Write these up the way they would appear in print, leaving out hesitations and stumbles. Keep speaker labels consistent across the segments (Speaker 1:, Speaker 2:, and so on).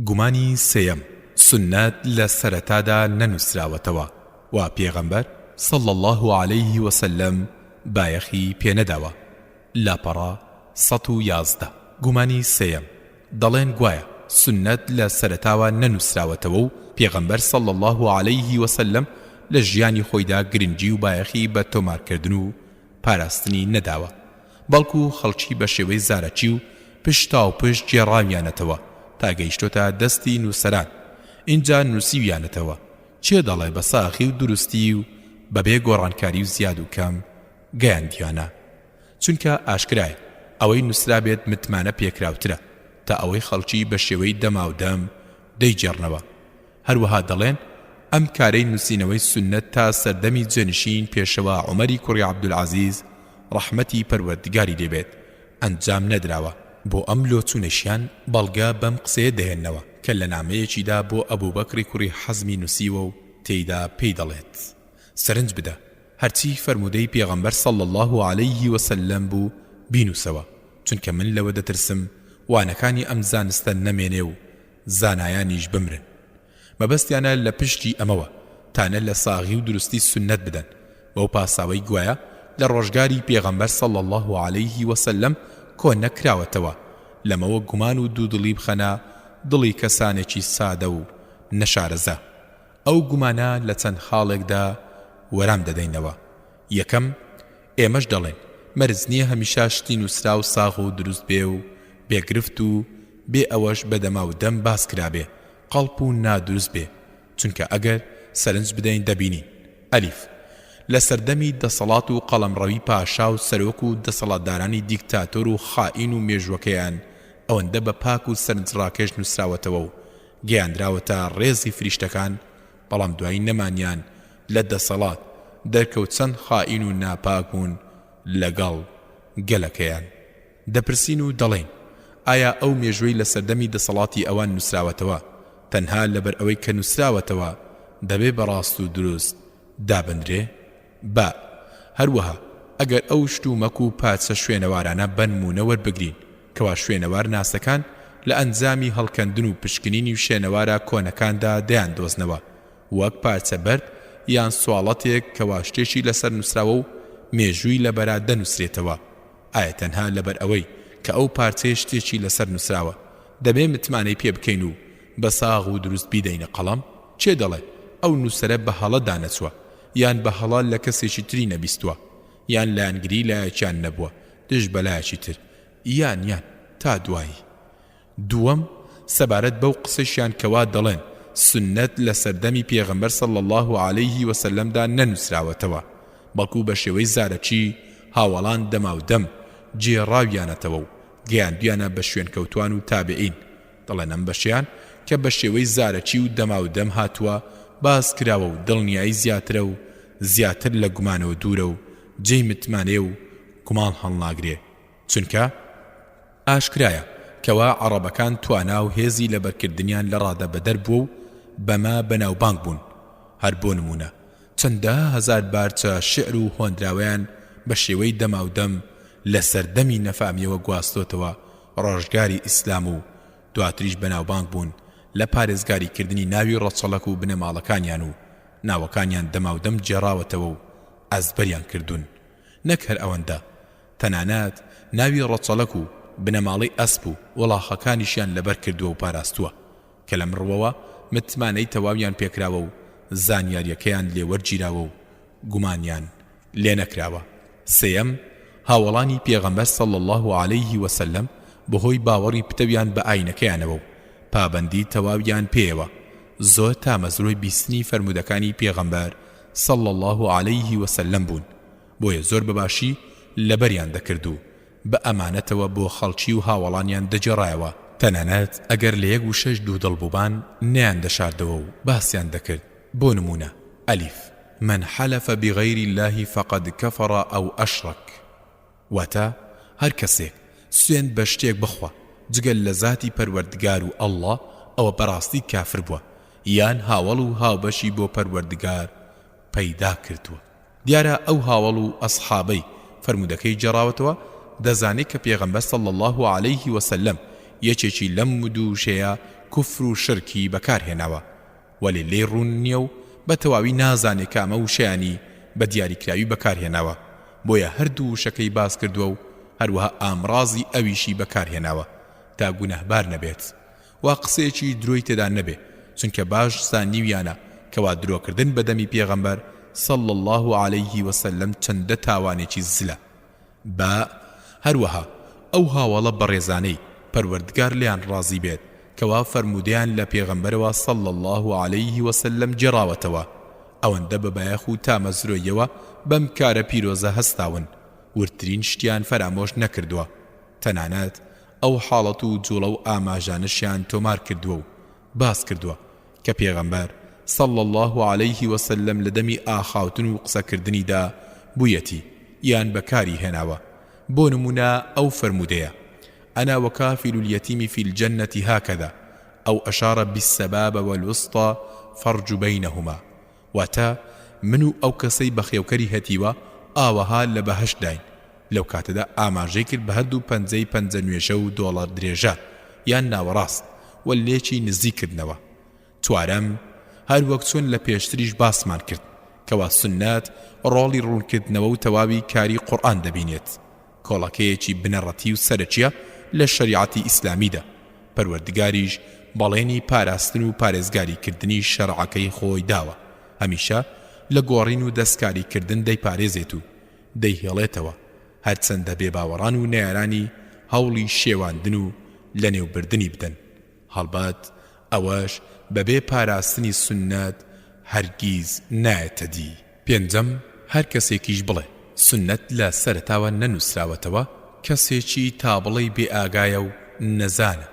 Speaker 1: گومانی سێیەم، سوننەت لە سەرەتادا نەنووسراوەتەوە و پێغەمبەر، صلی اللە علیه وسلم، بایەخی پێ نەداوە، لاپەڕە 111. گومانی سێیەم، دەڵێن گوایە سوننەت لە سەرەتاوە نەنووسراوەتەوە و پێغەمبەر، صلی اللە علیه وسلم، لە ژیانی خۆیدا گرنگی و بایەخی بە تۆمارکردن و پاراستنی نەداوە، بەڵکو خەڵکی بە شێوەی زارەکی و پشتاوپشت گێڕاویانەتەوە تا گەیشتۆتە دەستی نووسەران ئینجا نووسیویانەتەوە، کێ دەڵێ بە ساغی و دروستی و بەبێ گۆڕانکاری و زیاد و کەم گەیاندیانە؟ چونکە ئاشکرایە ئەوەی نووسرابێت متمانە پێکراوترە تا ئەوەی خەڵکی بە شێوەی دەماودەم دەیگێڕنەوە. هەروەها دەڵێن، ئەم کارەی نووسینەوەی سوننەت تا سەردەمی جێنشین پێشەوا عومەری کوڕی عەبدولعەزیز ڕەحمەتی پەروەردگاری لێ بێت ئەنجام نەدراوە. بۆ ئەم لۆچوونەشیان بەڵگە بەم قسەیە دەهێننەوە کە لە نامەیەکیدا بۆ ئەبوبەکری کوڕی حەزمی نووسیوە و تێیدا پێی دەڵێت، سەرنج بدە هەرچی فەرموودەی پێغەمبەر صلی اللە علیه وسلم بوو بینووسەوە، چونکە من لەوە دەترسم وانەکانی ئەم زانستە نەمێنێ و زانایانیش بمرن. مەبەستیانە لە پشتی ئەمەوە تانە لە ساغی و دروستی سوننەت بدەن بەو پاساوەی گوایە لە ڕۆژگاری پێغەمبەر صلی اللە علیه وسلم کۆ نەکراوەتەوە، لەمەوە گومان و دوودڵی بخەنە دڵی کەسانێکی سادە و نەشارەزا. ئەو گومانە لە چەند خاڵێکدا وەرام دەدەینەوە. یەکەم، ئێمەش دەڵێین، مەرج نییە هەمیشە شتی نووسراو ساغ و دروست بێ و بێ گرفت و بێ ئەوەش بە دەماو دەم باس کرابێ قەڵپ و نادروست بێ، چونکە ئەگەر سەرنج بدەین دەبینین، ئەلیف، لە سەردەمی دەسەڵات و قەڵەمڕەوی پاشا و سەرۆک و دەسەڵاتدارانی دیکتاتۆر و خائین و مێژووەکەیان ئەوەندە بە پاک و سەرنجڕاکێش نووسراوەتەوە و گەیاندراوەتە ڕێزی فریشتەکان، بەڵام دوای نەمانیان لە دەسەڵات، دەرکەوت چەند خائین و ناپاک بوون لەگەڵ گەلەکەیان. دەپرسین و دەڵێین، ئایا ئەو مێژووەی لە سەردەمی دەسەڵاتی ئەوان نووسراوەتەوە، تەنها لەبەرئەوەی کە نووسراوەتەوە، دەبێ بە ڕاست و دروست دابنرێ؟ با. هەروەها ئەگەر ئەو شتومەک و پارچە شوێنەوارانە بەنموونە وەربگرین کەوا شوێنەوار ناسەکان لە ئەنجامی هەڵکەندن و پشکنینی شوێنەوارە کۆنەکاندا دەیاندۆزنەوە وەک پارچە بەرد یان سواڵەتێک کەوا شتێکی لەسەر نووسراوە و مێژووی لەبەرا دەنووسرێتەوە ئایا تەنها لەبەر ئەوەی کە ئەو پارچەیە شتێکی لەسەر نووسراوە دەبێ متمانەی پێ بکەین و بە ساغ و دروست بیدەینە قەڵەم؟ کێ دەڵێ ئەو نووسەرە بە هەڵە دانەچووە یان بە هەڵە لە کەسێکی تری نەبیستووە یان لایەنگری لایەکیان نەبووە دژ بە لایەکی تر یان یان. تا دوایی. دووەم، سەبارەت بەو قسەشیان کەوا دەڵێن سوننەت لە سەردەمی پێغەمبەر صلی اللە علیه وسلم دا نەنووسراوەتەوە بەڵکو بە شێوەی زارەکی هاوەڵان دەماودەم گێڕاویانەتەوە و گەیاندویانە بە شوێنکەوتوان و تابعین دەڵێن ئەم بەشەیان کە بە شێوەی زارەکی و دەماودەم هاتووە باس کراوە و دڵنیایی زیاترە و زیاتر لە گومانەوە دوورە و جێی متمانەیە و گومان هەڵناگرێ چونکە ئاشکرایە کەوا عەڕەبەکان توانا و هێزی لەبەرکردنیان لە ڕادەبەدەر بووە و بەمە بەناوبانگ بوون هەر بۆ نموونە چەندەها هەزار بارچە شیعر و هۆنراوەیان بە شێوەی دەماودەم لە سەردەمی نەفامیەوە گواستۆتەوە ڕۆژگاری ئیسلام و دواتریش بەناوبانگ بوون لە پارێزگاری کردنی ناوی ڕەچەڵەک و بنەماڵەکانیان و ناوەکانیان دەماودەم گێڕاوەتەوە و ئەزبەریان کردوون نەک هەر ئەوەندە تەنانەت ناوی ڕەچەڵەک و بنەماڵەی ئەسپ و وڵاخەکانیشیان لەبەر کردووە و پاراستووە کە لەم ڕووەوە متمانەی تەواویان پێکراوە و زانیارییەکەیان لێ وەرگیراوە و گومانیان لێ نەکراوە. سێیەم، هاوەڵانی پێغەمبەر صلی اللە علیه وسلم بەهۆی باوەڕی پتەویان بە ئاینەکەیانەوە و پابەندی تەواویان پێیەوە زۆر تامەزرۆی بیستنی فەرموودەکانی پێغەمبەر صلی اللە علیه وسلم بوون بۆیە زۆر بەباشی لەبەریان دەکرد و بە ئەمانەتەوە بۆ خەڵکی و هاوەڵانیان دەگێڕایەوە، تەنانەت ئەگەر لە یەک وشەش دوودڵ بووبان نەیاندەشاردەوە و باسیان دەکرد، بۆ نموونە، ئەلیف، من حلف بغیر اللە فقد کفر او اشرک، واتە، هەر کەسێک سوێند بە شتێک بخوا جگە لە زاتی پەروەردگار و اللە ئەوە بەڕاستی کافر بووە یان هاوەڵ و هاوبەشی بۆ پەروەردگار پەیدا کردووە. دیارە ئەو هاوەڵ و ئەسحابەی فەرموودەکەی گێڕاوەتەوە دەزانێ کە پێغەمبەر صلی اللە علیه وسلم یەکێکی لەم دوو وشەیە. کوفر و شرکی بەکار هێناوە وەلێ لێی ڕوون نیە و بە تەواوی نازانێ کامە وشەیانی بە دیاریکراوی بەکار هێناوە بۆیە هەردوو وشەکەی باس کردوە و هەروەها ئامڕازی ئەویشی بەکار هێناوە تا گوناهبار نەبێت و قسەیەکی درۆی تێدا نەبێ چونکە باش زانیویانە کەوا درۆکردن بە دەمی پێغەمبەر صلی اللە علیه وسلم چەندە تاوانێکی زلە با، هەروەها ئەو هاوەڵە بەڕێزانەی پەروەردگار لێیان ڕازی بێت کەوا فەرموودەیان لە پێغەمبەرەوە صلی اللە علیه وسلم گێڕاوەتەوە ئەوەندە بە بایەخ و تامەزرۆییەوە بەم کارە پیرۆزە هەستاون وردترین شتیان فەرامۆش نەکردووە تەنانەت ئەو حاڵەت و جوڵە و ئاماژانەشیان تۆمار کردووە و باس کردووە کە پێغەمبەر، صلی اللە علیه و سلم، لە دەمی ئاخاوتن و قسەکردنیدا بوویەتی یان بەکاری هێناوە، بۆ نموونە ئەو فەرموودەیە، انا وکافل الیتیم فی الجنە هکذا او اشار بالسبابە والوسطی فرج بینهما، واتە، من و ئەو کەسەی بەخێوکەری هەتیوە ئاوەها لە بەهەشتداین، لەو کاتەدا ئاماژەی کرد بە هەردوو پەنجەی پەنجە نوێژە و دۆڵە درێژە یان ناوەڕاست و لێکی نزیک کردنەوە. چوارەم، هەر وەک چۆن لە پێشتریش باسمان کرد کەوا سوننەت ڕۆڵی ڕوونکردنەوە و تەواوی کاری قورئان دەبینێت، کۆڵەکەیەکی بنەڕەتی و سەرەکیە لە شەریعەتی ئیسلامیدا، پەروەردگاریش بەڵێنی پاراستن و پارێزگاری کردنی شەرعەکەی خۆی داوە، هەمیشە لە گۆڕین و دەستکاری کردن دەیپارێزێت و دەیهێڵێتەوە، هەرچەندە بێباوەڕان و نەیارانی هەوڵی شێواندن و لەنێوبردنی بدەن، هەڵبەت ئەوەش بەبێ پاراستنی سوننەت هەرگیز نایەتە دی. پێنجەم، هەر کەسێکیش بڵێ سوننەت لە سەرەتاوە نەنووسراوەتەوە کەسێکی تا بڵێی بێ ئاگایە و نەزانە،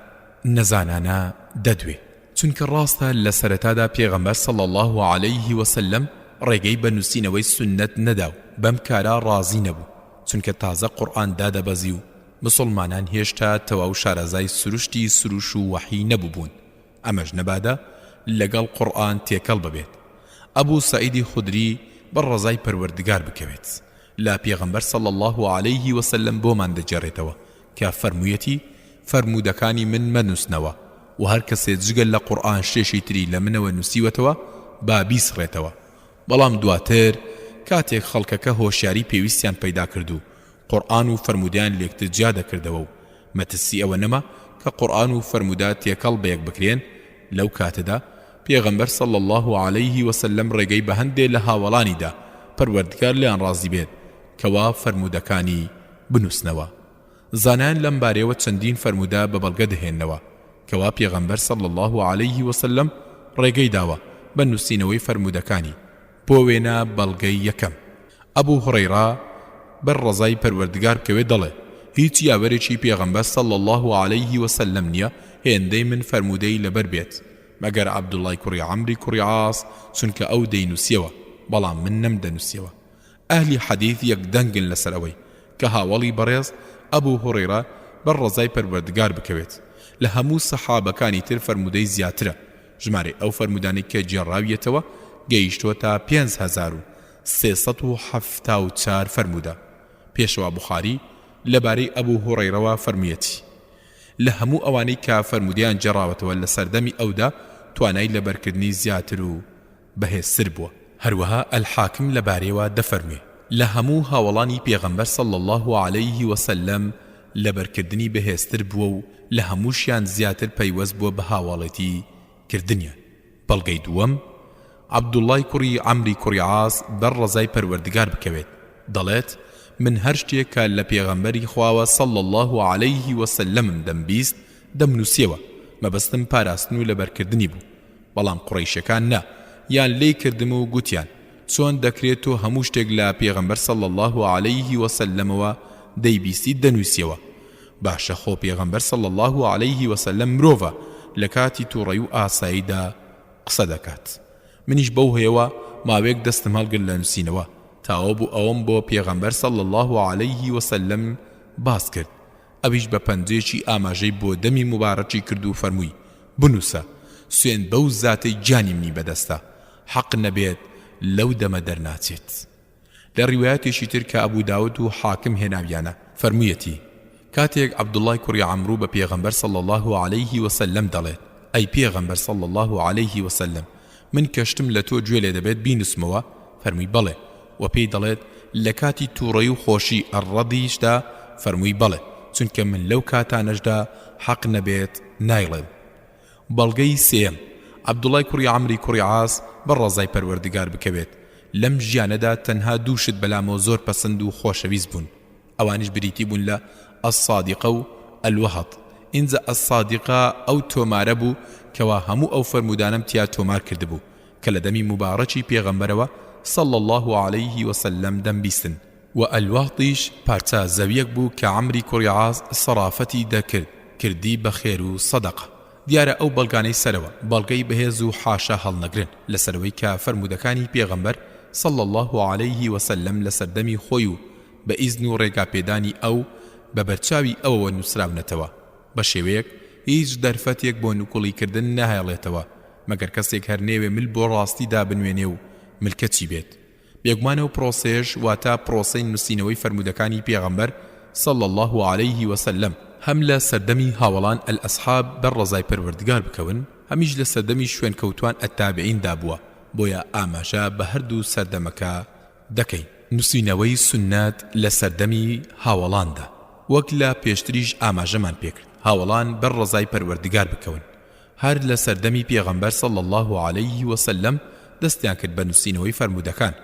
Speaker 1: نەزانانە دەدوێ، چونکە ڕاستە لە سەرەتادا پێغەمبەر صلی اللە علیه وسلم ڕێگەی بە نووسینەوەی سوننەت نەدا و بەم کارە ڕازی نەبوو، چونکە تازە قورئان دادەبەزی و مسوڵمانان هێشتا تەواو شارەزای سروشتی سروش و وەحی نەبووبوون، ئەمەش نەبادا لەگەڵ قورئان تێکەڵ ببێت. ئەبو سەعیدی خودری بەر ڕەزای پەروەردگار بکەوێت لە پێغەمبەر صلی اللە علیه وسلم بۆمان دەگێڕێتەوە کە فەرموویەتی، فەرموودەکانی من مەنووسنەوە، وە هەر کەسێ جگە لە قورئان شتێکی تری لە منەوە نووسیوەتەوە با بیسڕێتەوە. بەڵام دواتر کاتێک خەڵکەکە هۆشیاری پێویستیان پەیدا کرد و قورئان و فەرموودەیان لێکتر جیا دەکردەوە و مەترسی ئەوە نەما کە قورئان و فەرموودە تێکەڵ بەیەک بکرێن، لەو کاتەدا پێغەمبەر صلی اللە علیه وسلم ڕێگەی بە هەندێ لە هاوەڵانی دا، پەروەردگار لێیان ڕازی بێت، کەوا فەرموودەکانی بنووسنەوە. زانایان لەم بارەیەوە چەندین فەرموودە بە بەڵگە دەهێننەوە کەوا پێغەمبەر صلی اللە علیه وسلم ڕێگەی داوە بە نووسینەوەی فەرموودەکانی، بۆ وێنە بەڵگەی یەکەم، ئەبو هوڕەیڕە بەر ڕەزای پەروەردگار بکەوێت دەڵێ، هیچ یاوەرێکی پێغەمبەر صلی اللە علیه وسلم نیە هێندەی من فەرموودەی لەبەر بێت مەگەر عەبدوڵڵای کوڕی عەمری کوڕی عاص چونکە ئەو دەینووسیەوە بەڵام من نەمدەنووسیەوە. ئەهلی حەدیث یەک دەنگن لەسەر ئەوەی کە هاوەڵی بەڕێز ئەبو هوڕەیڕە بەر ڕەزای پەروەردگار بکەوێت لە هەموو سەحابەکانی تر فەرموودەی زیاترە ژمارەی ئەو فەرموودانەی کە گێڕاویەتەوە گەیشتۆتە 5374 فەرموودە. پێشەوا بوخاری لەبارەی ئەبو هوڕەیڕەوە فەرموویەتی، لە هەموو ئەوانەی کە فەرموودەیان گێڕاوەتەوە لە سەردەمی ئەودا توانای لەبەرکردنی زیاتر و بەهێزتر بووە. هەروەها الحاکم لەبارەیەوە دەفەرموێ، لە هەموو هاوەڵانی پێغەمبەر صلی اللە علیه وسلم لەبەرکردنی بەهێزتر بووە و لە هەمووشیان زیاتر پەیوەست بووە بە هاواڵێتی کردنیان. بەڵگەی دووەم، عەبدوڵڵای کوڕی عەمری کوڕی عاص بەر ڕەزای پەروەردگار بکەوێت دەڵێت، من هەر شتێک کە لە پێغەمبەری خواوە صلی اللە علیه وسلمم دەمبیست دەمنووسیەوە، مەبەستم پاراستن و لەبەرکردنی بوو، بەڵام قوڕەیشەکان نا یان لێی کردم و گوتیان، چۆن دەکرێت تۆ هەموو شتێک لە پێغەمبەر صلی اللە علیه و سلمەوە دەیبیستیت دەنووسیەوە؟ باشە خۆ پێغەمبەر صلی اللە علیه و سلم مرۆڤە لە کاتی توڕەی و ئاساییدا قسە دەکات. منیش بەو هۆیەوە ماوەیەک دەستم هەڵگرت لە نووسینەوە تا ئەوە بوو ئەوەم بۆ پێغەمبەر صلی اللە علیه و سلم باس کرد ئەویش بە پەنجەیەکی ئاماژەی بۆ دەمی موبارەکی کرد و فەرمووی، بنووسە، سوێند بەو زاتەی گیانی منی بەدەستە، حەق نەبێت لەو دەمە دەرناچێت. لە ڕیوایەتێکی تر کە ئەبو داود و حاکم هێناویانە، فەرموویەتی، کاتێک عەبدوڵڵای کوڕی عەمرو بە پێغەمبەر صلی اللە علیه وسلم دەڵێت. ئەی پێغەمبەر صلی اللە علیه وسلم من کە شتم لە تۆ گوێ لێ دەبێت بینوسمەوە؟ فەرمووی بەڵێ، وە پێی دەڵێت لە کاتی توڕەیی و خۆشی، الرضی، شدا؟ فەرمووی بەڵێ، چونکە من لەو کاتانەشدا حەق نەبێت نایڵێم. بەڵگەی سێیەم، عەبدوڵای کوڕی عەمری کوڕی عاس بەر ڕەزای پەروەردگار بکەوێت، لەم ژیانەدا تەنها دوو شت بەلامەوە زۆر پەسند و خۆشەویست بوون، ئەوانیش بریتی بوون لە، الصادقە و الوهط، ئینجا الصادقە ئەو تۆمارە بوو کەوا هەموو ئەو فەرموودانەم تیا تۆمار کردبوو کە لە دەمی موبارەکی پێغەمبەرەوە صلی اللە علیه وسلم دەمبیستن، وە الوهطیش پارچە زەویەک بوو کە عەمری کوڕی عاص سەڕافەتی دەکرد کردی بە خێر و سەدەقە. دیارە ئەو بەڵگانەی سەرەوە بەڵگەی بەهێز و حاشا هەڵنەگرن لەسەرەوەی کە فەرموودەکانی پێغەمبەر صلی اللە علیه وسلم لە سەردەمی خۆی و بە ئیزن و ڕێگاپێدانی ئەو بە بەرچاوی ئەوەوە نووسراونەتەوە بە شێوەیەک هیچ دەرفەتێک بۆ نکوڵیکردن ناهێڵێتەوە مەگەر کەسێک هەر نەیەوێ مل بۆ ڕاستی دابنوێنێ و ملکەچی بێت. بێگومان ئەو پرۆسەیەش واتە پرۆسەی نووسینەوەی فەرموودەکانی پێغەمبەر صلی اللە علیه وسلم، هەم لە سەردەمی هاوەڵان الاصحاب بەر ڕەزای پەروەردگار بکەون هەمیش لە سەردەمی شوێنکەوتوان التابعین دا بووە، بۆیە ئاماژە بە هەردوو سەردەمەکە دەکەین. نووسینەوەی سوننەت لە سەردەمی هاوەڵاندا، وەک لە پێشتریش ئاماژەمان پێکرد هاوەڵان بەر ڕەزای پەروەردگار بکەون هەر لە سەردەمی پێغەمبەر صلی اللە علیه و سلم دەستیان کرد بە نووسینەوەی فەرموودەکان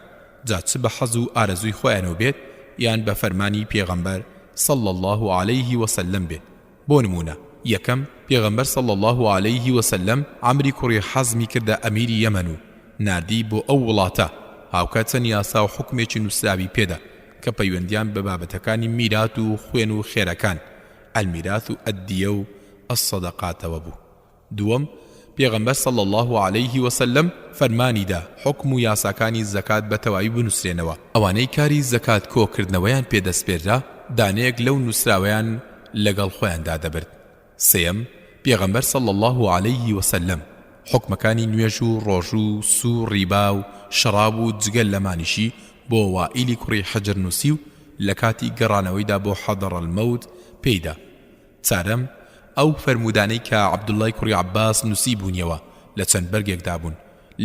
Speaker 1: جا چ بە حەز و ئارەزووی خۆیانەوە بێت یان بە فەرمانی پێغەمبەر صلی اللە علیه و سلم بێت بۆ نموونە یەکەم، پێغەمبەر صلی اللە علیه و سلم عەمری کوڕی حەزمی کردە ئەمیری یەمەن و ناردی بۆ ئەو وڵاتە هاوکات چەند یاسا و حوکمێکی نووسراوی پێدا کە پەیوەندیان بە بابەتەکانی میرات و خوێن و خێرەکان المیراث و الدیە و الصدقاتەوە بوو. دووەم، پێغەمبەر صلی اللە علیه وسلم فەرمانی دا حوکم و یاساکانی زەکات بە تەواوی بنووسرێنەوە، ئەوانەی کاری زەکات کۆکردنەوەیان پێ دەسپێررا دانەیەک لەو نووسراوەیان لەگەڵ خۆیاندا دەبرد. سێیەم، پێغەمبەر صلی اللە علیه وسلم حوکمەکانی نوێژ و ڕۆژوو و سوو ڕیبا و شەڕاب و جگە لەمانیشی بۆ وائیلی کوڕی حجر نووسی و لە کاتی گەڕانەوەیدا بۆ حەضرەلمەوت پێی دا. چارەم، ئەو فەرموودانەی کە عەبدوڵڵای کوڕی عەباس نووسیبوونیەوە لە چەند بەرگێکدا بوون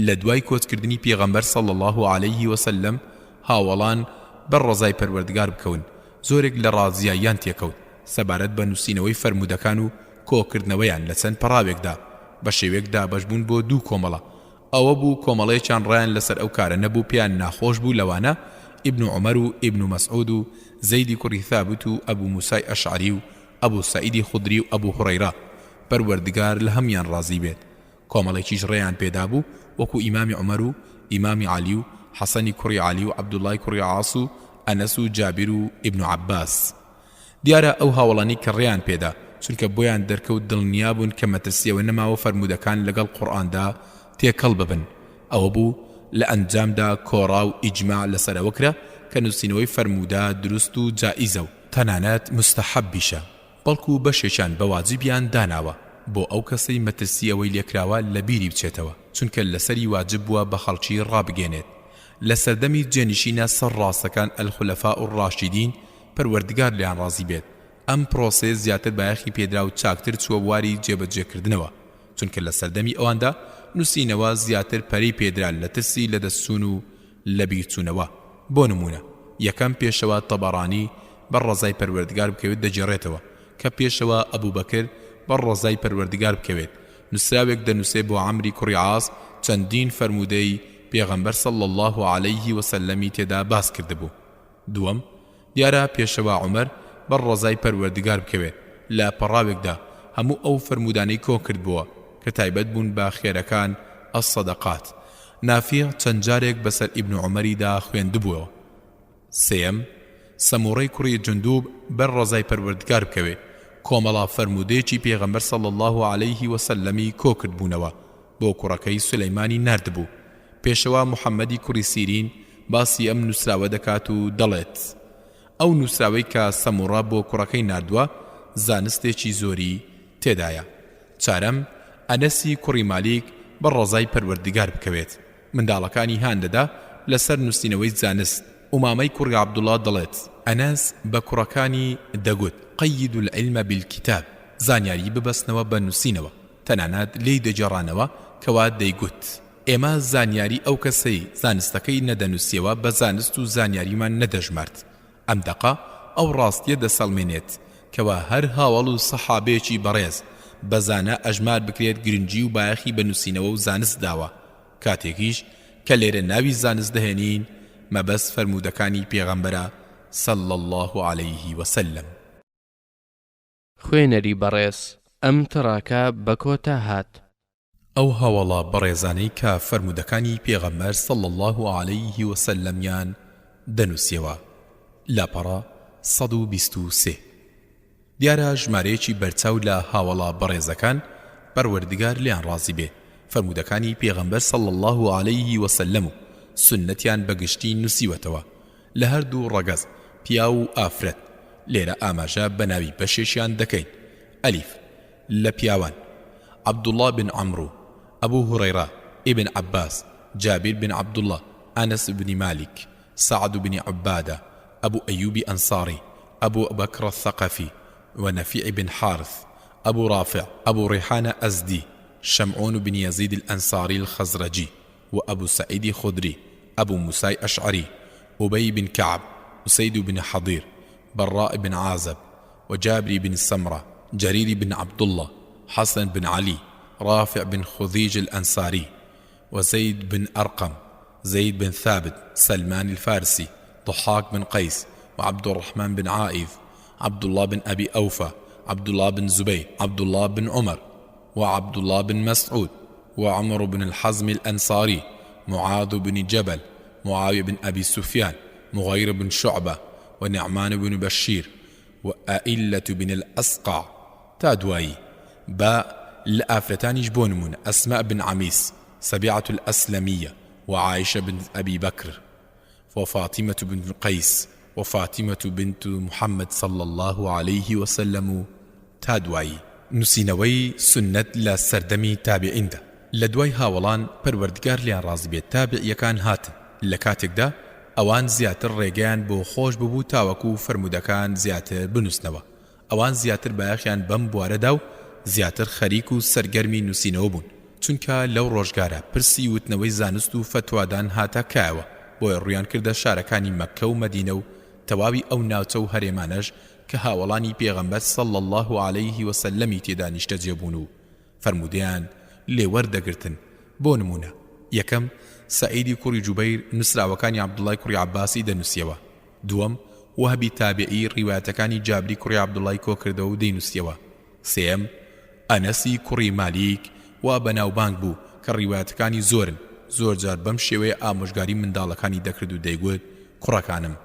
Speaker 1: لە دوای کۆچکردنی پێغەمبەر صلی اللە علیه وسلم هاوەڵان بەر ڕەزای پەروەردگار بکەون زۆرێک لە ڕازیاییان تێکەوت سەبارەت بە نووسینەوەی فەرموودەکان و کۆکردنەوەیان لە چەند پەڕاوێکدا بە شێوەیەک دابەشبوون بۆ دوو کۆمەڵە ئەوە بوو کۆمەڵەیەکیان ڕایان لەسەر ئەو کارە نەبوو پێیان ناخۆش بوو لەوانە ئیبن عومەر و ئیبن مەسعود و زەیدی کوڕی ثابت و ئەبو موسای ئەشعەری و ئەبو سەعیدی خودری و ئەبو هوڕەیرە پەروەردگار لە هەموویان ڕازی بێت کۆمەڵێکیش ڕێیان پێدابوو وەکو ئیمامی عومەر و ئیمامی عەلی و حەسەنی کوڕی عەلی و عەبدوڵڵای کوڕی عاص و ئەنەس و جابر و ئیبن عەباس. دیارە ئەو هاوەڵانەی کە ڕێیان پێدا، چونکە بۆیان دەرکەوت دڵنیا بوون کە مەترسی ئەوە نەماوە فەرموودەکان لەگەڵ قورئاندا تێکەڵ ببن، ئەوە بوو لە ئەنجامدا کۆڕا و ئیجماع لەسەر ئەوە کرا کە نووسینەوەی فەرموودە دروست و جائیزە و تەنانەت موستەحەبیشە، بەڵکو بەشێکیان بە واجبیان داناوە بۆ ئەو کەسەی مەترسی ئەوەی لێکراوە لەبیری بچێتەوە، چونکە لەسەری واجب بووە بە خەڵکی ڕابگەیەنێت. لە سەردەمی جێنشینە سەر ڕاستەکان الخلفاء الراشدین پەروەردگار لێیان ڕازی بێت، ئەم پرۆسەیە زیاتر بایەخی پێدرا و چاکتر چووە بواری جێبەجێکردنەوە، چونکە لە سەردەمی ئەواندا نووسینەوە زیاتر پەرەی پێدرا لە ترسی لەدەستچوون و لەبیرچوونەوە، بۆ نموونە یەکەم پێشەوا تەبەڕانی بەر ڕەزای پەروەردگار بکەوێت دەگێڕێتەوە کە پێشەوا ئەبوبەکر بەر ڕەزای پەروەردگار بکەوێت نووسراوێک دەنووسێ بۆ عەمری کوڕی عاص چەندین فەرموودەی پێغەمبەر صلی اللە علیه وسلم ی تێدا باس کردبوو. دووەم، دیارە پێشەوا عومەر بەر ڕەزای پەروەردگار بکەوێت لە پەڕاوێکدا هەموو ئەو فەرموودانەی کۆکردبۆوە کە تایبەت بوون بە خێرەکان الصدقات نافیع چەند جارێک بەسەر ئیبن عومەریدا خوێندبووەوە. سێیەم، سەموڕەی کوڕی جندوب بەر ڕەزای پەروەردگار بکەوێت کۆمەڵە فەرموودەیەکی پێغەمبەر صلی اللە علیه وسلم ی کۆکردبوونەوە بۆ کوڕەکەی سولەیمانی ناردبوو پێشەوا محەمەدی کوڕی سیرین باسی ئەم نووسراوە دەکات و دەڵێت، ئەو نووسراوەی کە سەموڕە بۆ کوڕەکەی ناردووە زانستێکی زۆری تێدایە. چارەم، ئەنەسی کوڕی مالیک بەر ڕەزای پەروەردگار بکەوێت، منداڵەکانی هان دەدا لەسەر نووسینەوەی زانست، ئومامەی کوڕی عەبدوڵا دەڵێت، ئەنەس بە کوڕەکانی دەگوت، قیدوا العلم بالکتاب، زانیاری ببەستنەوە بە نووسینەوە. تەنانەت لێی دەگێڕانەوە کەوا دەیگوت، ئێمە زانیاری ئەو کەسەی زانستەکەی نەدەنووسیەوە بە زانست و زانیاریمان نەدەژمارد. ئەم دەقە ئەو ڕاستیە دەسەڵمێنێت کەوا هەر هاوەڵ و سەحابەیەکی بەڕێز بە زانا ئەژمار بکرێت گرنگی و بایەخی بە نووسینەوە و زانست داوە، کاتێکیش کە لێرە ناوی زانست دەهێنین مەبەست فەرموودەکانی پێغەمبەرە صلی اللە علیه وسلم.
Speaker 2: خوێنەری بەڕێز ئەم تڕاکە بە کۆتا هات.
Speaker 1: ئەو هاوەڵە بەڕێزانەی کە فەرموودەکانی پێغەمبەر صلی اللە علیه وسلم یان دەنووسیەوە، لاپەڕە 123. دیارە ژمارەیەکی بەرچاو لە هاوەڵە بەڕێزەکان پەروەردگار لێیان ڕازی بێ فەرموودەکانی پێغەمبەر صلی اللە علیه وسلم و سوننەتیان بە گشتی نووسیوەتەوە لە هەردوو ڕەگەز پیاو و ئافرەت لێرە ئاماژە بە ناوی بەشێکیان دەکەین ئەلیف لە پیاوان عەبدوڵڵا بن عەمرو ئەبو هوڕەیڕە ئیبن عەباس جابیر بن عەبدوڵڵا ئەنەس بنی مالیک سەعد بن عوبادە ئەبو ئەیوبی ئەنساڕی ئەبو بەکڕ الثەقەفی و نەفیع بن حارث ئەبو ڕافع ئەبو ڕیحانە ئەزدی شەمعون بن یەزید الئەنساری الخەزرەجی و ئەبو سەعیدی خودری، ئەبو موسای ئەشعەری، ئوبەی بن کەعب، ئوسەید بن حەضیر، بەڕاء بن عازب، و جابری بن سەمرە، جەریری بن عەبدوڵڵا، حەسەن بن عەلی، ڕافع بن خذیج الئەنساری، و زەید بن ئەرقەم، زەید بن ثابت، سەلمان الفارسی، ضحاک بن قەیس، و عەبدوڕەحمان بن عائیذ، عەبدوڵڵا بن ئەبی ئەوفا، عەبدوڵڵا بن زوبەیر، عەبدوڵڵا بن عومەر، و عەبدوڵڵا بن مەسعود، و عمرو بن الحزم الانصاری، معاذ بن جبل، معاویە بن ئەبی سوفیان، مغیرە بن شعبە، و نعمان بن بشیر، و ائلە بن الاسقع. تا دوایی. با لە ئافرەتانیش بۆ نموونە ئەسماء بن عمیس، سبیعە الاسلمیە، و عائشە بنت ابی بکر. و فاطمە بنت قەیس و فاطمە بنت محمد صلی اللە علیه وسلم و تا دوایی. نوسینەوەی سوننەت لە سەردەمی تابعیندا لە دوای هاوەڵان پەروەردگار لێیان ڕازی بێت تابعیەکان هاتن لە کاتێکدا ئەوان زیاتر ڕێگەیان بۆ خۆش ببوو تاوەکو فەرموودەکان زیاتر بنوسنەوە ئەوان زیاتر بایەخیان بەم بوارە دا و زیاتر خەریک و سەرگەرمی نووسینەوە بوون، چونکە لەو ڕۆژگارە پرسی وتنەوەی زانست و فەتوادان هاتە کایەوە، بۆیە ڕوویان کردە شارەکانی مەککە و مەدینە و تەواوی ئەو ناوچە و هەرێمانەش کە هاوەڵانی پێغەمبەر صلی اللە علیه و سلم ی تێدا نیشتەجێ بوون و فەرموودەیان لێ وەردەگرتن، بۆ نموونە، یەکەم، سەعیدی کوڕی جوبەیر نووسراوەکانی عەبدوڵڵای کوڕی عەباسی دەنووسیەوە. دووەم، وەهبی تابیعی ڕیوایەتەکانی جابری کوڕی عەبدوڵڵای کۆکردەوە و دەینووسیەوە. سێیەم، ئەنەسی کوڕی مالیک وا بەناوبانگ بوو کە ڕیوایەتەکانی زۆرن، زۆر جار بەم شێوەیە ئامۆژگاری منداڵەکانی دەکرد و دەیگوت، کوڕەکانم،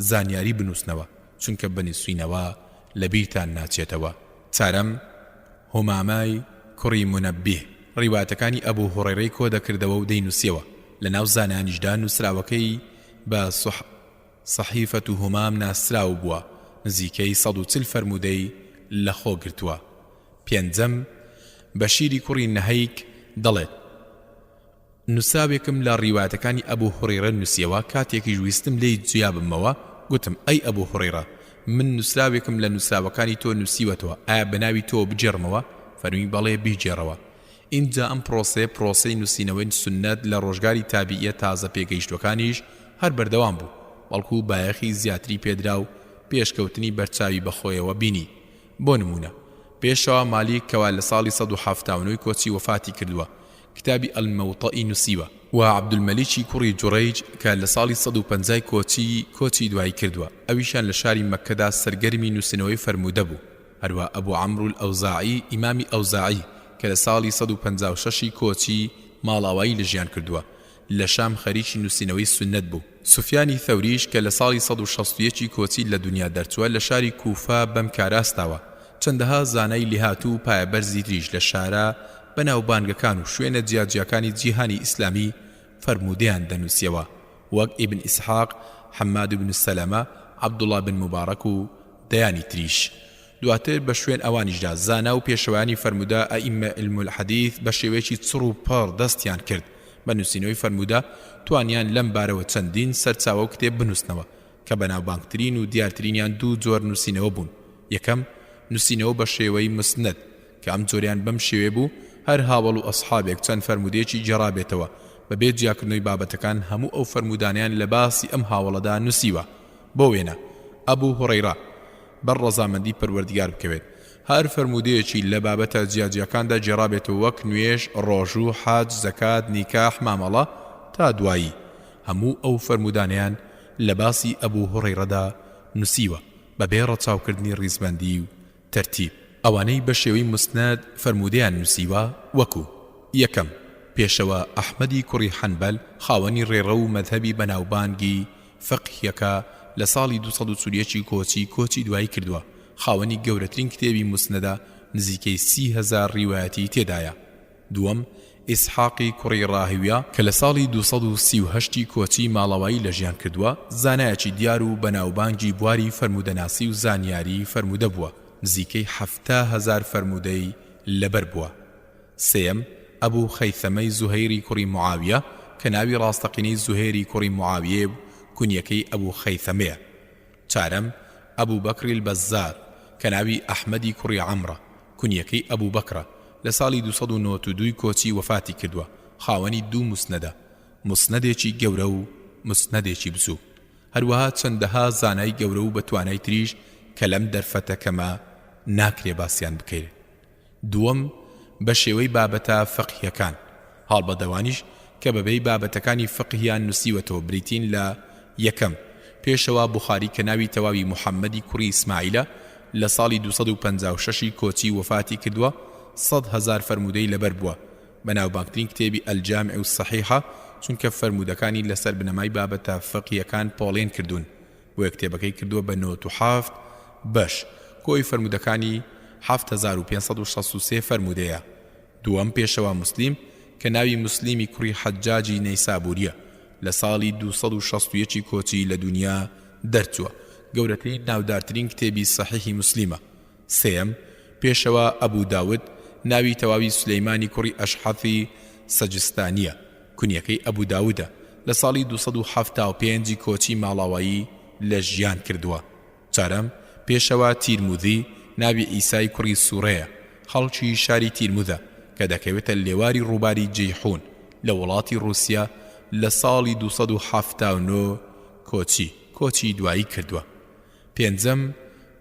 Speaker 1: زانیاری بنووسنەوە، چونکە بە نووسینەوە لەبیرتان ناچێتەوە. چارەم، هومامەی کوڕی مونەبیه ڕیوایەتەکانی ئەبو هوڕەیرەی کۆدەکردەوە و دەینووسیەوە، لەناو زانایانیشدا نووسراوەکەی بە صحیفە همام ناسراو بووە، نزیکەی 140 فەرموودەی لەخۆ گرتووە. پێنجەم، بەشیری کوڕی نەهەیک دەڵێت، نووسراوێکم لە ڕیوایەتەکانی ئەبو هوڕەیرە نووسیەوە، کاتێکیش ویستم لێی جیا ببمەوە، گوتم، ئەی ئەبو هوڕەیرە، من نووسراوێکم لە نووسراوەکانی تۆ نووسیوەتەوە، ئایا بەناوی تۆوە بگێڕمەوە؟ فەرمووی، بەڵێ بیگێڕەوە. ئینجا ئەم پرۆسەیە پرۆسەی نووسینەوەی سوننەت لە ڕۆژگاری تابیعیە تازە پێگەیشتووەکانیش هەر بەردەوام بوو، بەڵکو بایەخی زیاتری پێدرا و پێشکەوتنی بەرچاوی بەخۆیەوە بینی. بۆ نموونە پێشەوا مالیک کەوا لە ساڵی 179 کۆچی وەفاتی کردووە کتابی الموطە ی نووسیوە، وە عەبدولمەلیکی کوڕی جوڕەیج کە لە ساڵی 150 کۆچی کۆچی دوایی کردووە ئەویشیان لە شاری مەککەدا سەرگەرمی نووسینەوەی فەرموودە بوو. هەروا ئەبو عەمرو الئەوزاعی ئیمامی ئەوزاعی کە لە ساڵی 156 ی کۆچی ماڵاوایی لە ژیان کردووە لە شام خەریکی نووسینەوەی سوننەت بوو. سوفیانی ثەوریش کە لە ساڵی 161 ی کۆچی لە دونیا دەرچووە لە شاری کوفە بەم کارە هەستاوە. چەندەها زانای لیهاتوو و پایەبەرزی تریش لە شارە بەناوبانگەکان و شوێنە جیاجیاکانی جیهانی ئیسلامی فەرموودەیان دەنووسیەوە وەک ئیبن ئیسحاق، حەماد بن سەلەمە، عەبدوڵا بن موبارەک و دەیانی تریش. دواتر بە شوێن ئەوانیشدا زانا و پێشەوایانی فەرموودە ائمە علم الحدیث بە شێوەیەکی چڕ و پڕ دەستیان کرد بە نووسینەوەی فەرموودە، توانیان لەم بارەوە چەندین سەرچاوە و کتێب بنووسنەوە کە بەناوبانگترین و دیارترینیان دوو جۆر نووسینەوە بوون، یەکەم، نووسینەوە بە شێوەی مسند. کە ئەم جۆرەیان بەم شێوەیە بوو، هەر هاوەڵ و ئەسحابێک چەند فەرموودەیەکی گێڕابێتەوە، بەبێ جیاکردنەوەی بابەتەکان هەموو ئەو فەرموودانەیان لە باسی ئەم هاوەڵەدا نووسیوە، بۆ وێنە، ئەبو هوڕەیڕە، بەر ڕەزامەندی پەروەردگار بکەوێت، هەر فەرموودەیەکی لە بابەتە جیاجیاکاندا گێڕابێتەوە وەک نوێژ، ڕۆژوو، حەج، زەکات، نیکاح، مامەڵە، تا دوایی، هەموو ئەو فەرموودانەیان لە باسی ئەبو هوڕەیڕەدا نووسیوە بەبێ ڕەچاوکردنی ڕیزبەندی و تەرتیب. ئەوانەی بە شێوەی موسنەد فەرموودەیان نووسیوە وەکو، یەکەم، پێشەوا ئەحمەدی کوڕی حەنبەل خاوەنی ڕێڕەو و مەزهەبی بەناوبانگی فقهیەکە لە ساڵی 241 ی کۆچی کۆچی دوایی کردووە، خاوەنی گەورەترین کتێبی موسنەدە نزیکەی 30 هەزار ڕیوایەتی تێدایە. دووەم، ئیسحاقی کوڕی ڕاهویە، کە لە ساڵی 238 ی کۆچی ماڵاوایی لە ژیان کردووە، زانایەکی دیار و بەناوبانگی بواری فەرموودەناسی و زانیاری فەرموودە بووە، نزیکەی 70 هەزار فەرموودەی لەبەر بووە. سێیەم، ئەبو خەیثەمەی زوهەیری کوڕی موعاویە، کە ناوی ڕاستەقینەی زوهێری کوڕی موعاویەیە و کونیەکەی ئەبو خەیثەمەیە. چارەم، ئەبو بەکری البەزار، کە ناوی ئەحمەدی کوڕی عەمرە، کونیەکەی ئەبو بەکرە، لە ساڵی 292 ی کۆچی وەفاتی کردووە، خاوەنی دوو موسنەدە، موسنەدێکی گەورە و موسنەدێکی بچووک، هەروەها چەندەها زانای گەورە و بەتوانای تریش کە لەم دەرفەتە کەمە ناکرێ باسیان بکەین. دووەم، بە شێوەی بابەتە فقهیەکان، هەڵبەت ئەوانیش کە بەپێی بابەتەکانی فقهیان نووسیوەتەوە بریتین لە، یەکەم، پێشەوا بوخاری کە ناوی تەواوی موحەممەدی کوڕی ئیسماعیلە لە ساڵی 256 ی کۆچی وەفاتی کردووە 100 هەزار فەرموودەی لەبەر بووە بەناوبانگترین کتێبی الجامع الصحیحە چونکە فەرموودەکانی لەسەر بنەمای بابەتە فقهیەکان پۆڵێن کردوون بۆیە کتێبەکەی کردووە بە 97 بەش، کۆی فەرموودەکانی 7563 فەرموودەیە. دووەم پێشەوا موسلیم کە ناوی موسلیمی کوڕی حەجاجی نەیسابوریە لە ساڵی 261 ی کۆچی لە دونیا دەرچووە، گەورەترین ناودارترین کتێبی سەحیحی موسلیمە. سێیەم، پێشەوا ئەبو داود، ناوی تەواوی سولەیمانی کوڕی ئەشعەثی سەجستانییە، کونیەکەی ئەبو داودە، لە ساڵی 275 ی کۆچی ماڵاوایی لە ژیان کردووە. چارەم، پێشەوا تیرموذی، ناوی عیسای کوڕی سوڕەیە، خەڵکی شاری تیرموذە، کە دەکەوێتە لێواری ڕووباری جەیحون لە وڵاتی ڕووسیا، لە ساڵی 279 کۆچی کۆچی دوایی کردووە. پێنجەم،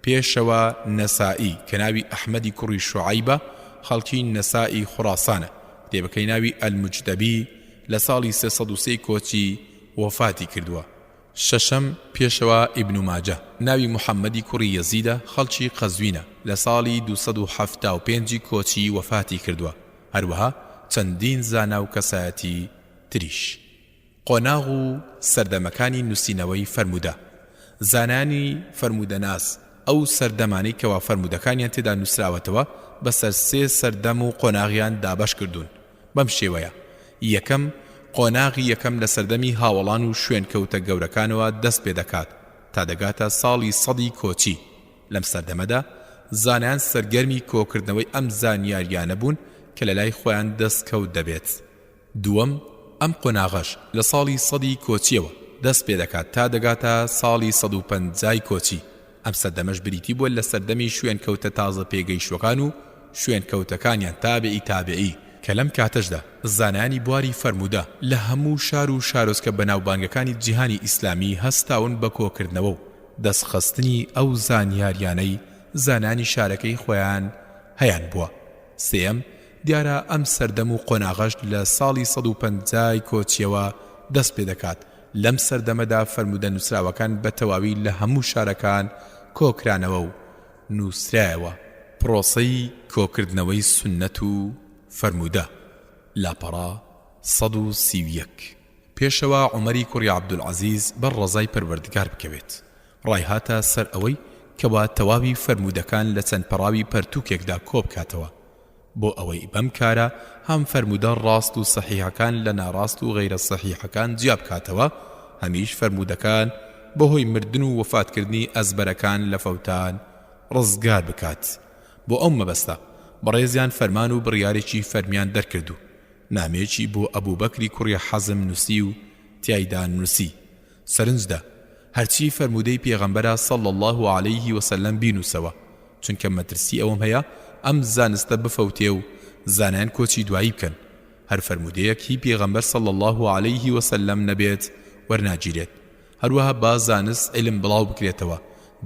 Speaker 1: پێشەوا نەسائی، کە ناوی ئەحمەدی کوڕی شوعەیبە، خەڵکی نەسائی خوڕاسانە، کتێبەکەی ناوی المجتبی، لە ساڵی 303 کۆچی وەفاتی کردووە. شەشەم، پێشەوا ئیبن ماجە، ناوی محەممەدی کوڕی یەزیدە، خەڵکی قەزوینە، لە ساڵی 275 کۆچی وەفاتی کردووە، هەروەها چەندین زانا و کەسایەتی تریش. قۆناغ و سەردەمەکانی نووسینەوەی فەرموودە، زانایانی فەرموودەناس ئەو سەردەمانەی کەوا فەرموودەکانیان تێدا نووسراوەتەوە بەسەر سێ سەردەم و قۆناغیان دابەش کردوون بەم شێوەیە، یەکەم، قۆناغی یەکەم لە سەردەمی هاوەڵان و شوێنکەوتە گەورەکانەوە دەست پێ دەکات تا دەگاتە ساڵی سەدی کۆچی، لەم سەردەمەدا زانایان سەرگەرمی کۆکردنەوەی ئەم زانیاریانە بوون کە لەلای خۆیان دەستکەوت دەبێت. دووەم، ئەم قۆناغەش لە ساڵی سەدی کۆچییەوە دەست پێ دەکات تا دەگاتە ساڵی 150 ی کۆچی، ئەم سەردەمەش بریتی بووە لە سەردەمی شوێنکەوتە تازە پێگەیشتووەکان و شوێنکەوتەکانیان تابعی تابعی، کە لەم کاتەشدا زانایانی بواری فەرموودە لە هەموو شار و شارۆچکە بەناوبانگەکانی جیهانی ئیسلامی هەستاون بە کۆکردنەوە و دەستخستنی ئەو زانیاریانەی زانایانی شارەکەی خۆیان هەیانبووە. سێیەم، دیارە ئەم سەردەم و قۆناغەش لە ساڵی 150 ی کۆچییەوە دەست پێ دەکات، لەم سەردەمەدا فەرموودە نووسراوەکان بە تەواوی لە هەموو شارەکان کۆکرانەوە و نووسرایەوە. پرۆسەی کۆکردنەوەی سوننەت و فەرموودە، لاپەڕە 131. پێشەوا عومەری کوڕی عەبدولعەزیز بەر ڕەزای پەروەردگار بکەوێت، ڕایهاتە سەر ئەوەی کەوا تەواوی فەرموودەکان لە چەند پەڕاوی پەرتووکێکدا کۆبکاتەوە، بۆ ئەوەی بەم کارە هەم فەرموودە ڕاست و سەحیحەکان لە ناڕاست و غەیرە سەحیحەکان جیا بکاتەوە، هەمیش فەرموودەکان بەهۆی مردن و وەفاتکردنی ئەزبەرەکان لە فەوتان ڕزگار بکات. بۆ ئەو مەبەستە بەڕێزیان فەرمان و بڕیارێکی فەرمیان دەرکرد و نامەیەکی بۆ ئەبوبەکری کوڕی حەزم نووسی و تیایدا نووسی، سەرنجدە، هەرچی فەرموودەی پێغەمبەرە صلی اللە علیه وسلم بینووسەوە، چونکە مەترسی ئەوەم هەیە. ئەم زانستە بفەوتێ و زانایان کۆچی دوایی بکەن هەر فەرموودەیەک هی پێغەمبەر صلی اللە علیه وسلم نەبێت وەرناگیرێت هەروەها با زانست علم بڵاو بکرێتەوە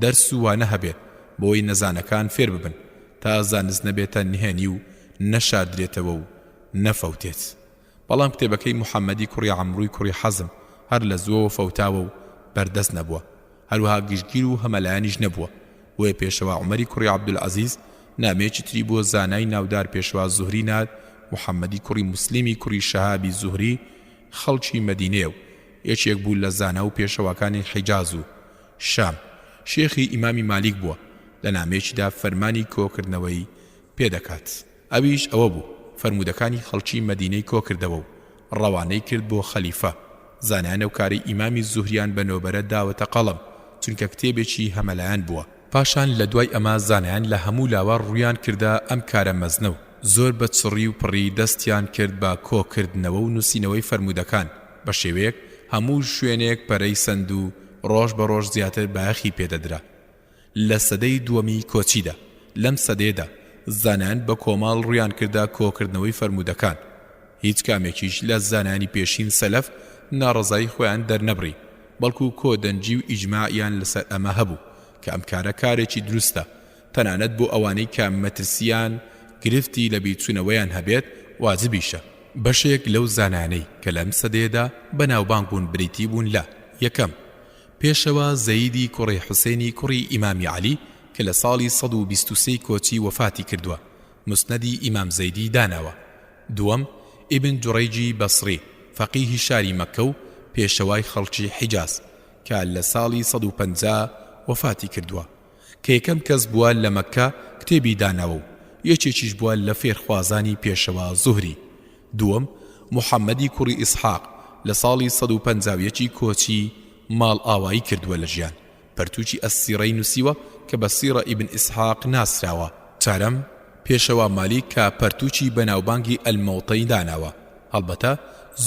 Speaker 1: دەرس و وانە هەبێت بۆی نەزانەکان فێر ببن تا زانست نەبێتە نهێنی و نەشاردرێتەوە و نەفەوتێت. بەڵام کتێبەکەی محەمەدی کوڕی عەمروی کوڕی حەزم هەر لە زووەوە فەوتاوە و بەردەست نەبووە، هەروەها گشتگیر و هەمەلایەنیش نەبووە، بۆیە پێشەوا عومەری کوڕی عەبدولعەزیز نامەیەکی تری بۆ زانای ناودار پێشەوا زوهری نارد، محەمەدی کوڕی موسلیمی کوڕی شەهابی زوهری خەڵکی مەدینەیە و یەکێک بوو لە زانا و پێشەواکانی حیجاز و شام، شێخی ئیمامی مالیک بووە، لە نامەیەکیدا فەرمانی کۆکردنەوەی پێدەکات. ئەویش ئەوە بوو فەرموودەکانی خەڵکی مەدینەی کۆکردەوە و ڕەوانەی کرد بۆ خەلیفە، زانایان ئەو کارەی ئیمامی زوهریان بە نۆبەرە داوەتە قەڵەم، چونکە کتێبێکی هەمەلایەن بووە. پاشان لە دوای ئەمە زانایان لە هەموو لاوە ڕوویان کردە ئەم کارە مەزنە و زۆر بە چڕی و پڕی دەستیان کرد بە کۆکردنەوە و نووسینەوەی فەرموودەکان بە شێوەیەک هەموو شوێنێک پەرەی سەند و ڕۆژ بە ڕۆژ زیاتر بایەخی پێدەدرا. لە سەدەی دووەمی کۆچیدا، لەم سەدەیەدا زانایان بە کۆمەڵ ڕوویان کردە کۆکردنەوەی فەرموودەکان، هیچ کامێکیش لە زانایانی پێشین سەلەف ناڕەزایی خۆیان دەرنەبڕی، بەڵکو کۆدەنگی و ئیجماعیان لەسەر ئەمە هەبوو کە ئەم کارە کارێکی دروستە، تەنانەت بۆ ئەوانەی کە مەترسییان گرفتی لەبیرچوونەوەیان هەبێت واجبیشە. بەشێک لەو زانایانەی کە لەم سەدەیەدا بەناوبانگ بوون بریتی بوون لە، یەکەم، پێشەوا زەیدی کوڕی حوسێنی کوڕی ئیمامی عەلی کە لە ساڵی 123 کۆچی وەفاتی کردووە، موسنەدی ئیمام زەیدی داناوە. دووەم، ئیبن جوڕەیجی بەسڕی، فەقیهی شاری مەککە و پێشەوای خەڵکی حیجاز، کە لە ساڵی 150 وەفاتی کردووە، کە یەکەم کەس بووە لە مەککە کتێبی داناوە و یەکێکیش بووە لە فێرخوازانی پێشەوا زوهری. دووەم، موحەممەدی کوڕی ئیسحاق، لە ساڵی 151 ی کۆچی ماڵئاوایی کردووە لە ژیان، پەرتووکی السیرەی نووسیوە کە بە سیرە ئیبن ئیسحاق ناسراوە. چارەم، پێشەوا مالیک کە پەرتووکی بەناوبانگی الموطەی داناوە، هەڵبەتە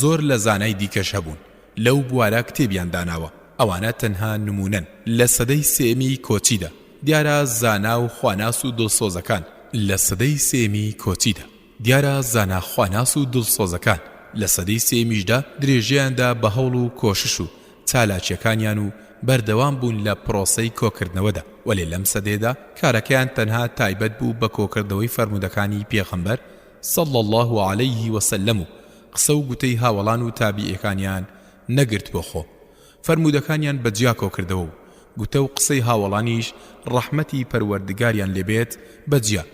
Speaker 1: زۆر لە زانای دیکەش هەبوون لەو بوارە کتێبیان داناوە، ئەوانە تەنها نموونەن. لە سەدەی سێیەمی کۆچیدا، دیارە زانا و خواناس و دڵسۆزەکان. لە سەدەی سێیەمی کۆچیدا. دیارە زانا خواناس و دڵسۆزەکان لە سەدەی سێیەمیشدا درێژەیان دا بە هەوڵ و کۆشش و چالاکییەکانیان و بەردەوام بوون لە پرۆسەی کۆکردنەوەدا، وەلێ لەم سەدەیەدا کارەکەیان تەنها تایبەت بوو بە کۆکردنەوەی فەرموودەکانی پێغەمبەر صلی اللە علیه وسلم و قسە و گوتەی هاوەڵان و تابیعەکانیان نەگرت بۆ خۆ فەرموودەکانیان بە جیا کۆکردەوە و گوتە و قسەی هاوەڵانیش ڕەحمەتی پەروەردگاریان لێ بێت بە جیا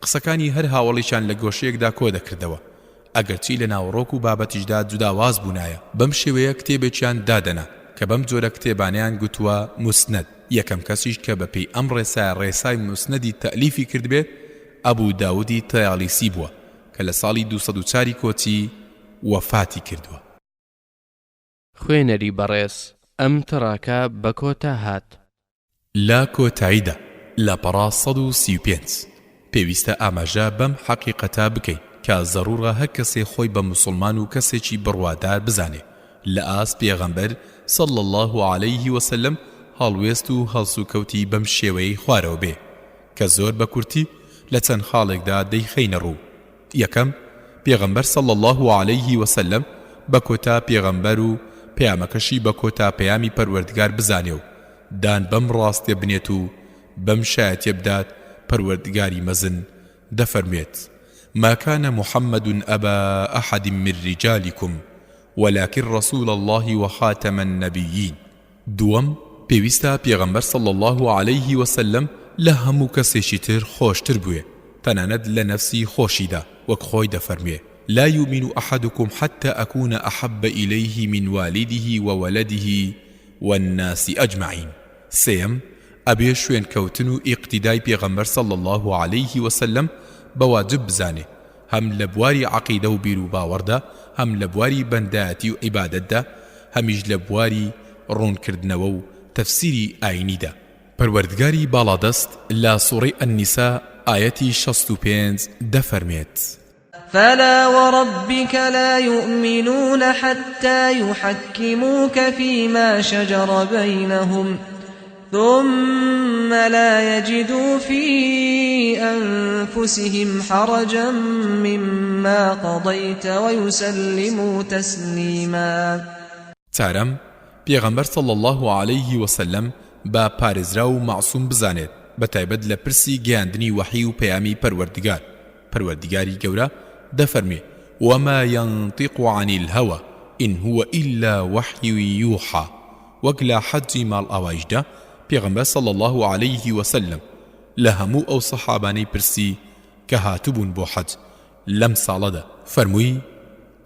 Speaker 1: قسەکانی هەر هاوەڵێکیان لە گۆشەیەکدا کۆدەکردەوە ئەگەرچی لە ناوەڕۆک و بابەتیشدا جوداواز بوونایە. بەم شێوەیە کتێبێکیان دادەنا کە بەم جۆرە کتێبانەیان گوتووە موسنەد، یەکەم کەسیش کە بە پێی ئەم ڕێسایە ڕێسای موسنەدی تەئلیفی کردبێت ئەبو داودی تەیالیسی بووە کە لە ساڵی 204 ی کۆچی وەفاتی کردووە.
Speaker 2: خوێنەری بەڕێز ئەم تڕاکە بە کۆتا هات.
Speaker 1: لە کۆتاییدا، لاپەڕە 135، پێویستە ئاماژە بەم حەقیقەتە بکەین کە زەڕوڕە هەر کەسێ خۆی بە موسوڵمان و کەسێکی بڕوادار بزانێ لە ئاست پێغەمبەر، صلی اللە علیه وسلم، هەڵوێست و هەڵسوکەوتی بەم شێوەیەی خوارەوە بێ کە زۆر بە کورتی لە چەند خاڵێکدا دەیخەینە ڕوو. یەکەم، پێغەمبەر صلی اللە علیه وسلم بە کۆتا پێغەمبەر و پەیامەکەشی بە کۆتا پەیامی پەروەردگار بزانێ و دان بەم ڕاستیە بنێت و بەم شایەتیە بدات پەروەردگاری مەزن دەفەرموێت، ما کان محمد ابا احد من رجالکم ولکن رسول اللە وخاتم النبیین. دووەم، پێویستە پێغەمبەر صلی اللە علیه وسلم لە هەموو کەسێکی تر خۆشتر بوێ تەنانەت لە نەفسی خۆشیدا وەک خۆی دەفەرموێ، لا یومین احدکم حتی اکون احب الیه من والده وولده والناس اجمعین. سێیەم، ئەبێ شوێنکەوتن و ئیقتیدای پێغەمبەر صلی اللە علیه وسلم بە واجب بزانێ هەم لە بواری عەقیدە و بیروباوەڕدا، هەم لە بواری بەندایەتی و عیبادەتدا، هەمیش لە بواری ڕوونکردنەوە و تەفسیری ئایینیدا. پەروەردگاری باڵادەست لە سوڕەی النساء ئایەتی 65 دەفەرموێت.
Speaker 3: فلا وربک لا یومنون حتی یحکموک فیما شجر بینهم. ثم لا یجدوا فی انفسهم حرجا مما قضیت ویسلموا تسلیما.
Speaker 1: چارەم، پێغەمبەر صلی اللە علیه وسلم بە پارێزراو و مەعسوم بزانێت بەتایبەت لە پرسی گەیاندنی وەحی و پەیامی پەروەردگار، پەروەردگاری گەورە دەفەرموێ، وما ینطق عن الهوی ان هو الا وحی یوحی، وەک لە حەجی ماڵئاوایشدا پێغەمبەر صلی اللە علیه وسلم لە هەموو ئەو سەحابانەی پرسی کە هاتبوون بۆ حەج لەم ساڵەدا فەرمووی،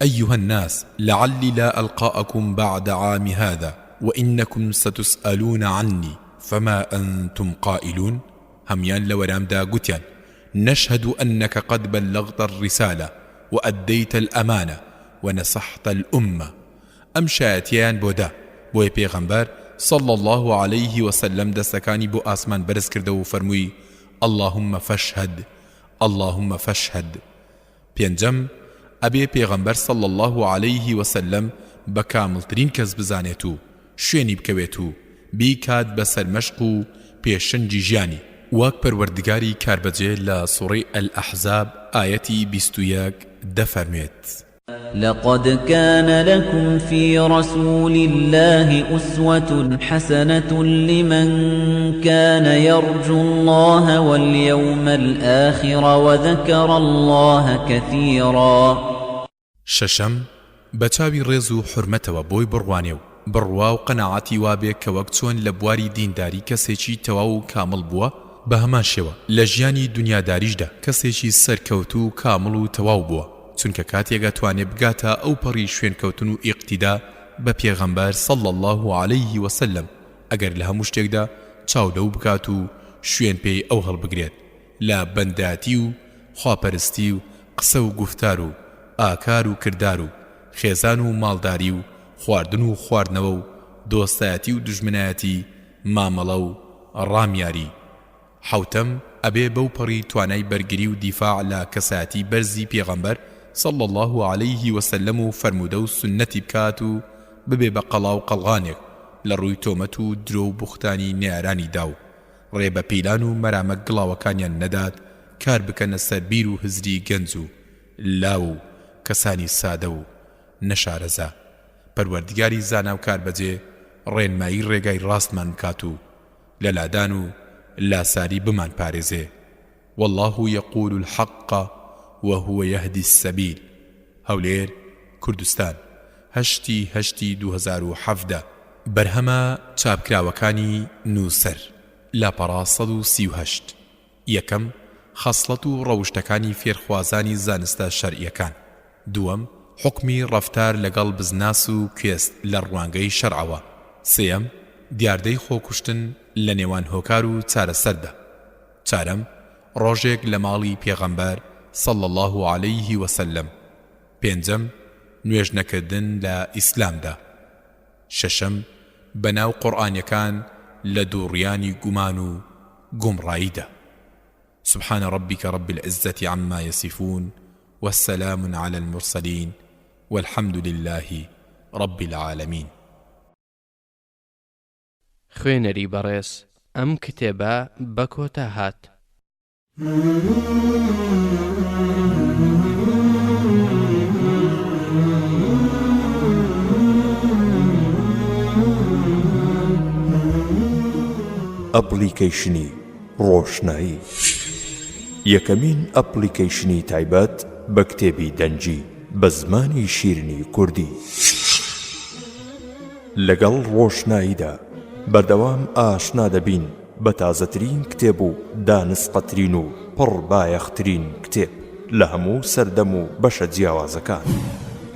Speaker 1: ایها الناس لعلی لا القاکم بعد عامی هذا وانکم ستسئلون عنی فما انتم قائلون هەموویان لە وەرامدا گوتیان، نشهد انک قد بلغت الرسالە وادیت الامانە ونصحت الامە ئەم شایەتیەیان بۆ دا، بۆیە پێغەمبەر، صلی اللە علیه وسلم، دەستەکانی بۆ ئاسمان بەرز کردەوە و فەرمووی، اللهم فاشهد، اللهم فاشهد. پێنجەم، ئەبێ پێغەمبەر صلی اللە علیه وسلم بە کامڵترین کەس بزانێت و شوێنی بکەوێت و بیکات بە سەرمەشق و پێشەنگی ژیانی، وەک پەروەردگاری کاربەجێ لە سوڕەی الاحزاب ئایەتی 21 دەفەرموێت.
Speaker 4: لقد کان لکم فی رسول اللە اسوة حسنة لمن کان یرجو اللە والیوم الآخر وذکر اللە کثیرا.
Speaker 1: شەشەم، بە چاوی ڕێز و حورمەتەوە بۆی بڕوانێ و بڕوا و قەناعەتی وابێ کە وەک چۆن لە بواری دینداری کەسێکی تەواو و کامڵ بووە، بە هەمان شێوە لە ژیانی دونیاداریشدا کەسێکی سەرکەوتوو و کامڵ و تەواو بووە. چونکە کاتێک ئەتوانێ بگاتە ئەو پەڕی شوێنکەوتن و ئیقتیدا بە پێغەمبەر صلی اللە علیه وسلم ئەگەر لە هەموو شتێکدا چاو لەو بکات و شوێن پێی ئەو هەڵبگرێت لە بەندایەتی و خواپەرستی و قسە و گوفتار و ئاکار و کردار و خێزان و ماڵداری و خواردن و خواردنەوە و دۆستایەتی و دوژمنایەتی مامەڵە و ڕامیاری حەوتەم، ئەبێ بەو پەڕی توانای بەرگری و دیفاع لە کەسایەتی بەرزی پێغەمبەر صلی اللە علیه و سلم و فەرموودە و سوننەتی بکات و ببێ بە قەڵا و قەڵغانێک لە ڕووی تۆمەت و درۆ و بوختانی نەیارانی دا و ڕێ بە پیلان و مەرامە گڵاوەکانیان نەدات کار بکەنە سەر بیر و هزری گەنج و لاو و کەسانی سادە و نەشارەزا پەروەردگاری زانا و کاربەجێ ڕێنمایی ڕێگای ڕاستمان بکات و لە لادان و لاساری بمان پارێزێ واللە یقول الحق وهو یهدی السبیل هەولێر، کوردستان، هەشت ی هەشتی 2017. بەرهەمە چاپکراوەکانی نووسەر، لاپەڕە 138. یەکەم، خەسڵەت و ڕەوشتەکانی فێرخوازانی زانستە شەرعیەکان. دووەم، حوکمی ڕەفتار لەگەڵ بزناس و کوێست لە ڕوانگەی شەرعەوە. سێیەم، دیاردەی خۆکوشتن لە نێوان هۆکار و چارەسەردا. چارەم، ڕۆژێک لە ماڵی پێغەمبەر، صلی اللە علیه وسلم. پێنجەم، نوێژ نەکردن لە ئیسلامدا. شەشەم، بەناو قورئانیەکان لە دووڕیانی گومان و گومڕاییدا. سبحان ربک رب العزة عما یصفون وسلام علی المرسلین والحمد للە رب العالمین.
Speaker 2: خوێنەری بەڕێز ئەم کتێبە بە کۆتا هات.
Speaker 5: ئەپڵیکەیشنی ڕۆشنایی یەکەمین ئەپڵیکەیشنی تایبەت بە کتێبی دەنگی بە زمانی شیرینی کوردی. لەگەڵ ڕۆشناییدا بەردەوام ئاشنا دەبین بە تازەترین کتێب و دانسقەترین و پڕ بایەخترین کتێب لە هەموو سەردەم و بەشە جیاوازەکان.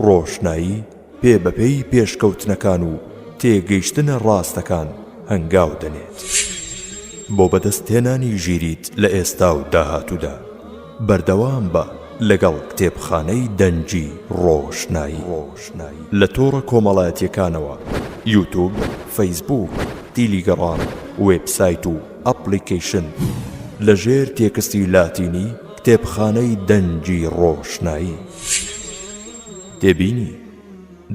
Speaker 5: ڕۆشنایی پێ بە پێی پێشکەوتنەکان و تێگەیشتنە ڕاستەکان هەنگاو دەنێت بۆ بەدەستهێنانی ژیریت لە ئێستا و داهاتوودا. بەردەوام بە لەگەڵ کتێبخانەی دەنگی ڕۆشنایی لە تۆڕە کۆمەڵایەتیەکانەوە، یوتوب، فەیسبووک، تیلیگەڕام، وێبسایت و ئەپڵیکەیشن، لە ژێر تێکستی لاتینی کتێبخانەی دەنگی ڕۆشنایی. تێبینی،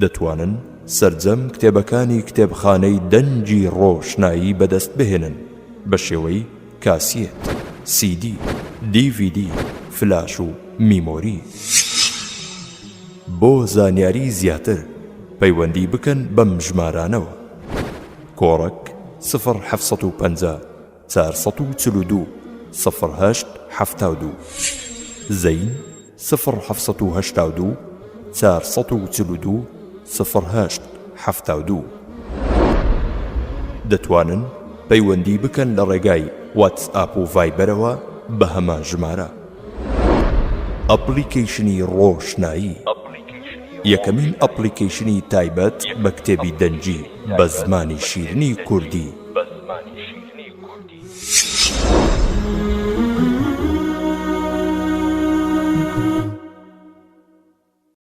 Speaker 5: دەتوانن. سەرجەم کتێبەکانی کتێبخانەی دەنگی ڕۆشنایی بەدەست بهێنن بە شێوەی کاسێت، سیدی، دی ڤی دی، فلاش و میمۆری. بۆ زانیاری زیاتر پەیوەندی بکەن بەم ژمارانەوە، کۆڕەک، سفر 750 442 سفر هەشت 72، زەین، سفر 782 442 سفر هەشت 72. دەتوانن پەیوەندی بکەن لە ڕێگای واتسئاپ و ڤایبەرەوە بە هەمان ژمارە. ئەپڵیکەیشنی ڕۆشنایی یەکەمین ئەپڵیکەیشنی تایبەت بە کتێبی دەنگی بە زمانی شیرنی کوردی.